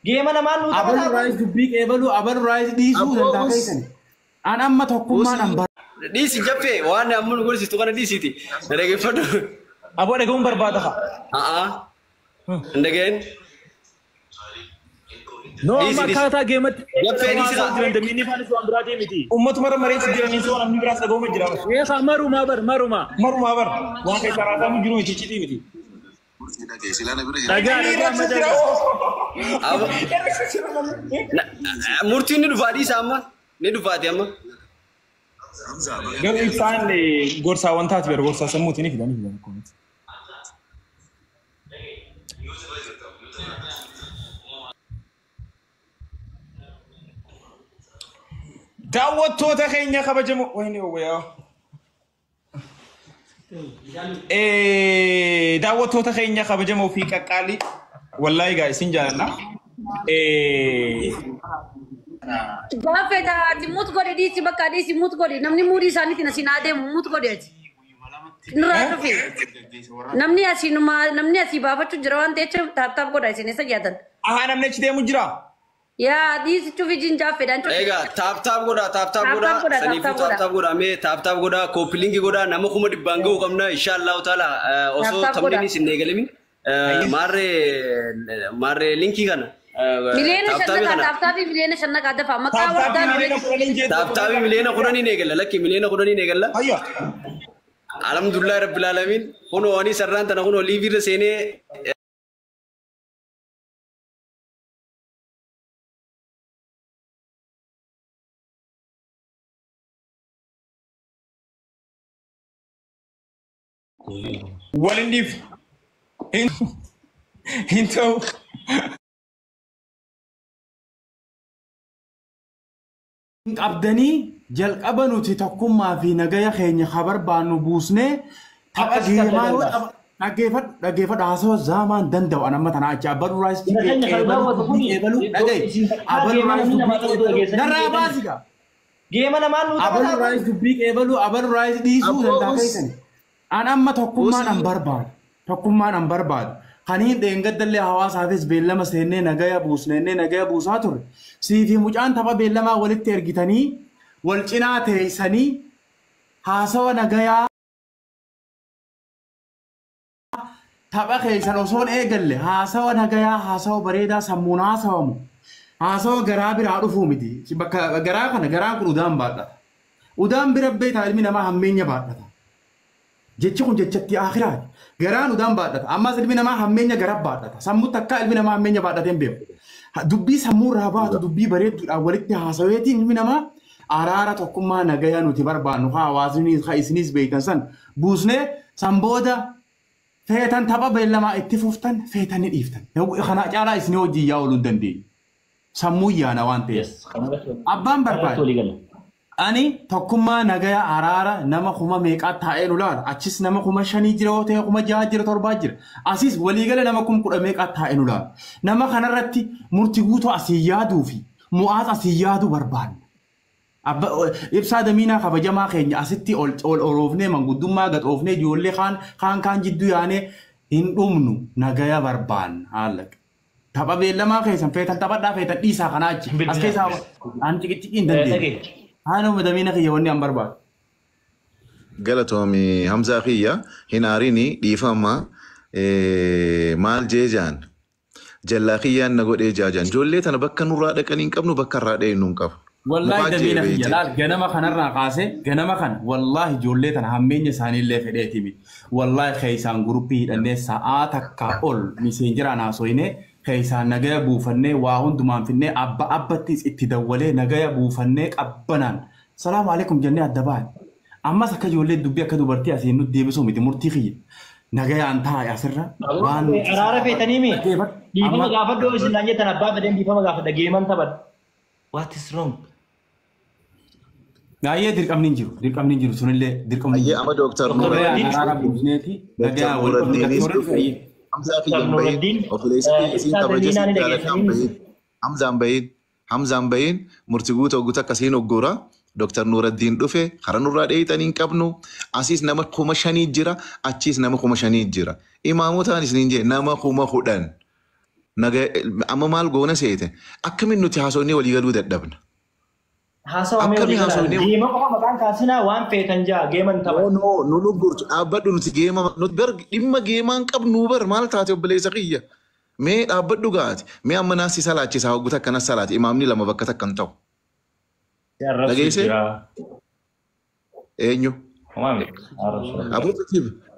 Geema namaan nuu Abalu taphataa kun. raayis dubbii qeebaluu abalu raayis dhiisuu Abboo danda'a us. keessani. An amma tokkummaan an Dhiisi jaffee waan amma nu godhisiistu kana dhiisiiti. Na dhaggeeffadhu. Aboo dhaga'uun barbaada haa. A'aa. Hin dhaga'in. No, Dhiisi amma dhiisi. akkaataa geematti Jaffee dhiisi haasaa jiran damiinni faanis waan biraatii miti. Uummatuma irra mareechi jiraniin soo namni biraas dhaga'uuma jira. Eegaa marumaa bar marumaa. Marumaa bar waan keessaa raasamu jiru miti iccitii miti. Dhagaa dhagaa amma dhagaa. Murtiin ni dhufaa dhiisa amma. Ni dhufaati amma. Garuu ibsaan gorsaa wantaati bara gorsaa sammuuti ni fidanii fidan akkamitti. Daawwattoota keenya kabajamoo wayini wayyaa. Daawwattoota keenya kabajamoo fi qaqqaalii wallaahi gaa isin jaalanna. Gaafa ati mute godhe dhiisi bakka dhiisi mute godhe namni muudii isaaniitiin asiin adeemu mute godhe ati. Nurraa dhufi. Namni asiinuma namni asii baafachuu jira waan ta'eef tap tap godha isin isa jaatan. Ahaa namni achi deemu jira. Yaa dhiisi cufi jinjaa fedhan cufi. Egaa tap tap godhaa tap tap Tap tap godhaa godhaa, tap saniifuu tap tap godhaa. tap godhaa mee tap tap godhaa copy link godhaa nama 100,000 ga'uu qabna inshaallahu taala Tap osoo tap godhaa. taphni isin eegalemin maarree maarree linkii kana Miliyoona tap shan tapii naqaa kana tap tapii miliyoona shan naqaa dafaa maqaa Tap tapii wardaa miliyoona kudhaniin jeetu. tap tapii miliyoona 10 eegalla lakki miliyoona 10 eegalla. Hayya. Alhamdulillahi rabbil alamin kunoo ani sarraan tana kunoo liiviirra seenee Walin dhiif. Hin ta'u. Qabdanii jalqaba nuti tokkummaa fi nagaya keenya ka barbaannu buusnee tapha Akkas qabda geemaa yoo danda'a. tapha dhaggeeffadhu dhaggeeffadhu haasawa zaamaan danda'u an amma tanaa achi abaluu raayis Bira keenya kan qeebaluu daawwatu dubbii kuni qeebaluu dhagaye isin takkaa abaluu geema raayis namni dubbii namaa taphatu qeebaluu dhageessanii narraa beektanii. baasiga Geema namaan nuu abaluu taphataa kun. raayis dubbii qeebaluu abaluu raayis dhiisuu Abboo danda'a us. keessani. An amma tokkummaan an Usii. barbaadu tokkummaan an barbaadu kaniin dheengaddallee hawaasaafis beellama seennee nagaya buusneennee nagaya buusaa turre siifi mucaan tapha beellamaa walitti ergitanii wal cinaa teessanii haasawa nagayaa tapha keessan osoon eegalle haasawa nagayaa haasawa bareedaa sammuun haasawamu haasawa garaa biraa dhufuu miti bakka garaa kana garaan kun udaan baadhata udaan bira beetaa ilmi namaa hammeenya baadhata. Jechi kun jechatti akhiraati. Garaan udaan baadhata. Ammas ilmi namaa hammeenya gara baadhata. Sammuu takkaa ilmi namaa hammeenya baadhatee hin beeku. Dubbii sammuu irraa baatu dubbii bareedduudhaan walitti haasaweetiin ilmi namaa araara tokkummaa nagayaa nuti barbaannu haa hawaasni haa isinis beektan san buusnee san booda feetan tapha beellamaa itti fuftan feetan ni dhiiftan. Kana caalaa isinii hojii yaa ooluu hin dandeenyu. Sammuu yaana waan ta'eef. Yes, kanarratti Abbaan kanarratti barbaade. walii gala. Ani tokkummaa nagaya araara nama kuma meeqaa taa'ee nu laala. Achis nama 5,000 jira yoo ta'e 6,000 jira 7 jira. Asis waliigala nama 10,000 meeqaa taa'ee nu laala. Nama kanarratti murtii guutuu asii yaaduu fi mu'aas asii yaaduu barbaanna. Abba ibsaa damiinaa kabajamaa keenya asitti ol ol oroofnee manguddummaa gad oofnee ijoollee kaan kaan kaan jidduu yaanee hin dhumnu nagaya barbaanna haala. Tapha beellamaa keessan feetan taphadhaa feetan dhiisaa kanaa achi. As keessaa an ciqiciqii hin dandeenye. Dhagee. Haanuma damiina kiyya wanni an barbaadu. Galatoomi Hamzaa kiyya hin aarini dhiifama maal jeejaan jallaa kiyyaan na godhee jaajaan ijoollee tana bakka nurraa dhaqanii hin qabnu bakka irraa dha'e nu hin qabnu. Wallaahi Mukaa damiina jee kiyya beeyte. laal ganama kanarraa kaasee ganama kana wallaahi ijoollee tana hammeenya isaaniillee fedheeti miti. Wallaahi keessaan guruppii hidhannee sa'aa takka ol miseenjiraan haasoyinee keessaan nagaya buufannee waa hundumaan finnee abba abbattis itti dawwalee nagaya buufannee qabbanaan salaamu alaikum jennee adda baane. Ammas akka ijoollee dubbii akka dubartii asiin nutti deebisuu miti murtii kiyya. Nagayaan taa'e asirra waan nuti Araara feetanii mi? dhaggeeffadhu. Dhiifama Amma gaafadhu isin naan jettan abbaa fedhan dhiifama gaafadha geeman taphadha. What is wrong? Baay'ee dirqamni hin jiru. Dirqamni hin jiru sunillee dirqamni hin Ayyee jiru. amma Dooktar Nagayaan Nuuraddiin araara buusneeti Dooktar nagayaan walitti Nuuraddiinis doktorri dhufe fayyee. Hamzaa kiyya Dr. hin bahin Nuuraddiin obboleessa kiyya isiin ibsaa kabaja damiinaa isiin ni jaaladha hin dhageessanii bahin Hamzaan bahin Hamzaan bahin murtii guutuu guutuu akkasiin oggoora Dooktar Nuuraddiin dhufe karaa nurraa dheeyitanii hin qabnu asiis nama 5,000 jira achiis nama 5,000 jira imaamotaan isiniin jee nama 10,000. Amma maal goona seete akkamiin nuti haasofnee walii galuu dadhabna. Haasawaa Akkamii haasofnee Geema qofa maqaan kaasinaa waan feetan jaa geeman tapha. No nu luggurtu dhaabbadhu nuti geema nuti bar dhimma geemaan qabnu bar maal taate obboleessa kiyya. Mee dhaabbadhu gaati mee amma naassi salaachisaa hogguta akkanas salaati imaamni lama bakka takka hin ta'u. Dhageessee? Eenyu?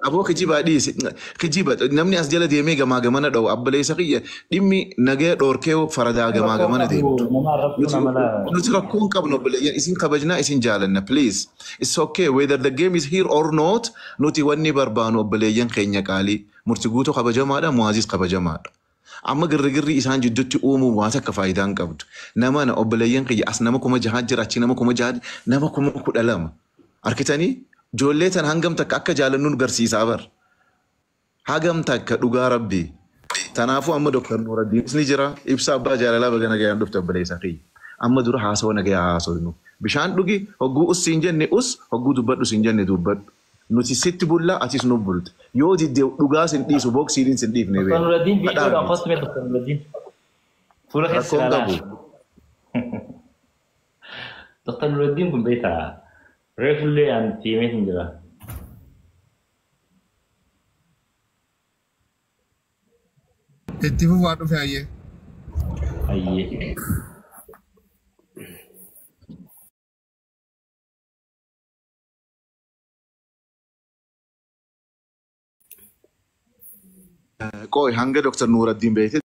Aboo kijibaa dhiisi. Kijiba namni as jala deemee gamaa gamana dha'u obboleessa kiyya dhimmi nagaya dhoorkee faradaa gamaa gamana deemtu. Nuti rakkoo hin qabnu obboleeyyan isin kabajnaa isin jaalanna please. It's okay whether the game is here or not nuti wanni barbaanu obboleeyyan keenya qaalii murti guutuu kabajamaadha muwaazis kabajamaadha. Amma girrigirri isaan jidduutti uumuu waan takka faayidaa hin qabdu. Nama na obboleeyyan kiyya as nama 6,000 jira achi nama 6,000 nama 12,000. Arkitanii ijoollee tan hangam takka akka jaalannu nu garsiisaa bar. Hagam takka dhugaa rabbii. Tanaafuu amma Dr. Nuuraddiinis ni jira. Ibsa abbaa jaalalaa baga nagayaan dhufte obboleessa kiyya. Amma dura haasawa nagayaa haasofnu. Bishaan dhugi hogguu us siin jenne us hogguu dubbadhu siin jenne dubbadhu. Nuti sitti bullaa atis nu bulte. Yoo diddee dhugaa sin dhiisu booksiidin sin dhiifne Dr. Nuuraddiin viidiyoodhaan kosme Dr. Nuuraddiin. Fuula keessa Rakkoon ilaalaa. qabu. Dr. Nuuraddiin kun beektaa reefullee an tiimee hin jira. Itti fufaa dhufe hayyee. Hayyee. Qooyi hanga Dr. Nuuraddiin beekte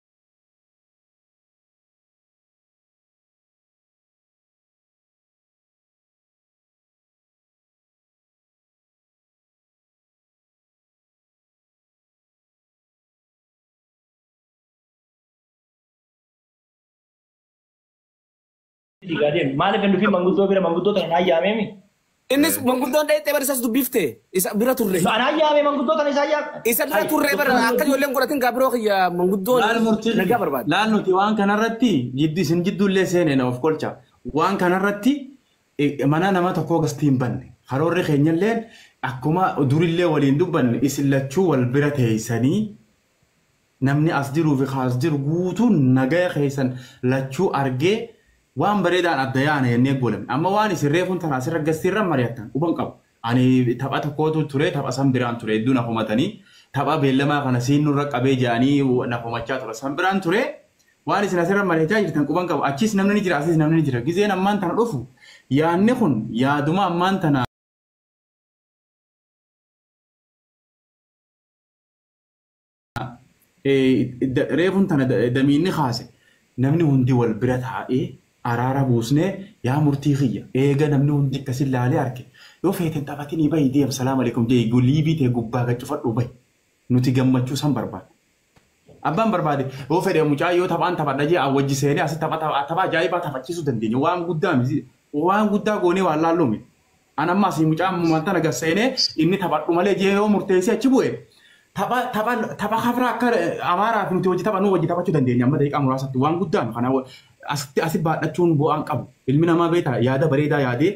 Maaliif hin dhufin manguddoo bira manguddoo tana naa yaameemi? Innis manguddoon dheettee bara isas dubbifte isa bira turre. Anaa yaame manguddoo tana isaa yaame. Isa bira turre bara akka ijoolleen godhatin gaabiroo kiyya manguddoon nagaa barbaade. Laal nuti waan kanarratti jiddu isin jidduullee seenee of kolcha. Waan kanarratti mana nama tokkoo gastii hin banne. Karoorri keenyallee akkuma durillee waliin dubbanne isin lachuu wal bira teessanii namni as jiruu fi kaas jiru guutuun nagaya keessan lachuu argee waan bareedaan adda yaana jennee goolame. Amma waan isin reefuun tana asirra gastiirra mari'attan quban qabu. Ani tapha tokkootu ture tapha san biraan ture hedduu na komatanii tapha beellamaa kana siin nurra qabee jedhanii na komachaa ture san biraan ture waan isin asirra mari'achaa jirtan quban qabu. Achis namni ni jira asis namni ni jira. Gizeen ammaan tana dhufu yaadni kun yaaduma ammaan tana reefuun tana damiinni kaase namni hundi wal bira taa'ee araara buusnee yaa murtii kiyya eega namni hundi akkasin laalee arge yoo feeten taphatinii bahi deem salaam alaikum jee liibii ta'e gubbaa gaccufadhu bahi nuti gammachuu san barbaade. Abbaan barbaade yoo fedhe mucaa yoo taphaan taphadha jee wajji seenee asi tapha ajaa'ibaa taphachiisuu dandeenya waan guddaa waan guddaa goonee waan laalluumi. An amma asii mucaa wanta gad seenee inni taphadhu malee jee yoo murteessee achi bu'e tapha kafraa akka amaaraa fi nuti hojii taphannu wajji taphachuu dandeenya amma daqiiqaa muraasatti waan guddaa kana asitti asi baadhachuun bu'aan qabu. Ilmi namaa beektaa yaada bareedaa yaadee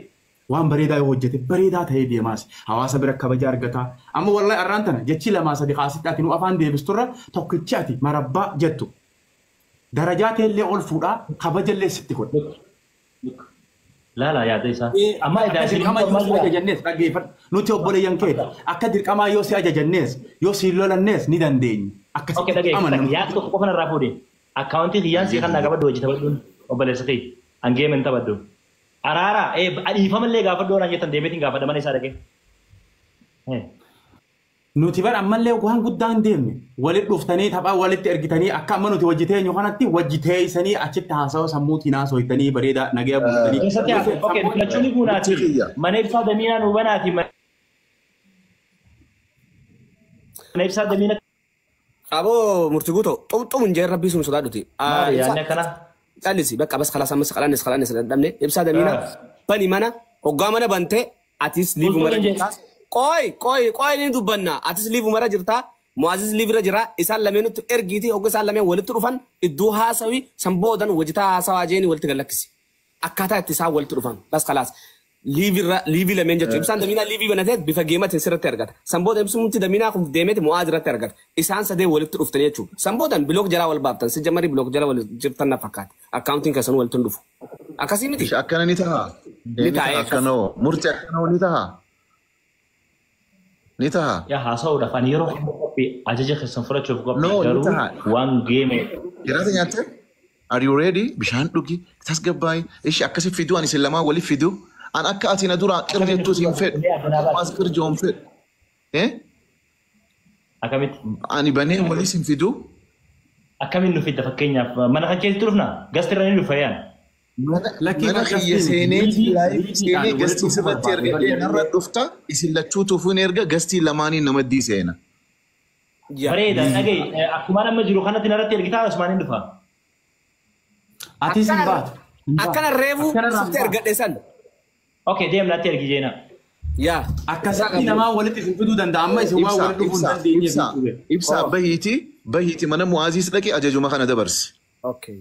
waan bareedaa yoo hojjete bareedaa ta'ee deemaas hawaasa bira kabaja argata. Amma wallahi arraan tana jechi 2 3 kaasitti ati nu afaan deebisturra tokkichi ati marabbaa jettu. Darajaa ta'ellee ol fuudhaa kabajallee sitti godha. Laala yaada isaa. Amma Akka dirqamaa yoo si ajajannees dhaggeeffadhu. Nuti obboleeyyan keeti. Akka dirqamaa yoo si ajajannees yoo si lolannees ni dandeenya. Akkasitti amanna. Yaada tokko qofa narraa fuudhe. Akkaawuntii kiyyaan si kan naa qabadhu hojii taphadhuun obboleessa kee. An geema hin taphadhu. Araara dhiifamallee gaafadhu waan jettan deemeetiin gaafadha mana isaa dhaqee. Nuti bara ammallee waan guddaa hin deemne walitti dhuftanii taphaa walitti ergitanii akka amma nuti hojii teenyu kanatti hojii teessanii achitti haasawa sammuutiin haasoftanii bareedaa nagaya buutanii. Keessatti okay filachuun guunaati mana ibsaa damiinaa nu banaati mana ibsaa damiina. Aboo murtii guutoo xuxuun hin jeen rabbii sun sodaadhuti. Maali yaadni akkana? Callisi bakka bas khalaas ammas qalaannis qalaannis dadhabne ibsaa damiina bani mana hoggaa mana bantee atis liivu mara jirtaa. Qoy qoy qoy ni dubbanna atis liivu mara jirtaa mu'aziz liivu irra jira isaan lameenutti ergiiti hogga isaan lameen walitti dhufan iddoo haasawi san boodan wajitaa haasawaa jeeni walitti gallakkisi. Akkaataa itti isaan walitti dhufan bas khalaas. Live lameen jechuudha. Ibsaan Damiinaa live banatee bifa geematiin sirratti argata. San booda ibsumti Damiinaa kun deemeeti Mu'aaz irratti argata. Isaan sadee walitti dhuftanii jechuudha. San boodaan block jalaa wal baaftan. Si jammarii block jala wal jirtan na fakkaata. Akkaawuntiin keessan walitti hin dhufu. Akkasii miti. Akkana ni ta'a. Ni ta'a. Akkanoo murti akkanoo ni ta'a. Ni ta'a. Yaa haasa'uudhaaf ani yeroo hunda qophii ajaja keessan fudhachuuf qophii No, ni garuu ta'a. waan geeme. Jiraata nyaatte? Are you ready? Bishaan dhugi. Tasgabbaayi. Ishi akkasi fiduu ani isin lamaan waliif fiduu. An akka ati na duraa qir jettus hin fedhu. Ammas qir joo hin fedhu. Eh? Akkamitti? Ani banee walis hin fiduu. Akkamiin nu fidda fakkeenyaaf mana kan keessatti dhufna gasti irra ni dhufa yaan. Mana kiyya seenee live seenee gastii sirratti ergadhee narra dhufta isin lachuu tufuun erga gastii lamaaniin namaddii seena. Bareeda dhaga'i akkuma amma jiru kanatti narratti ergitaa Usmaaniin dhufa. Atis hin baatu. Akkana reefu sitti ergadhe san. Okay deem natti ergi jeena. Yaa. Akkasitti namaa walitti isin fiduu danda'a amma isin waan walitti dhufuu hin dandeenyeef. Ibsaa bahiiti bahiiti mana Mu'aaziis dhaqi ajajuma kana dabarsi. Okay.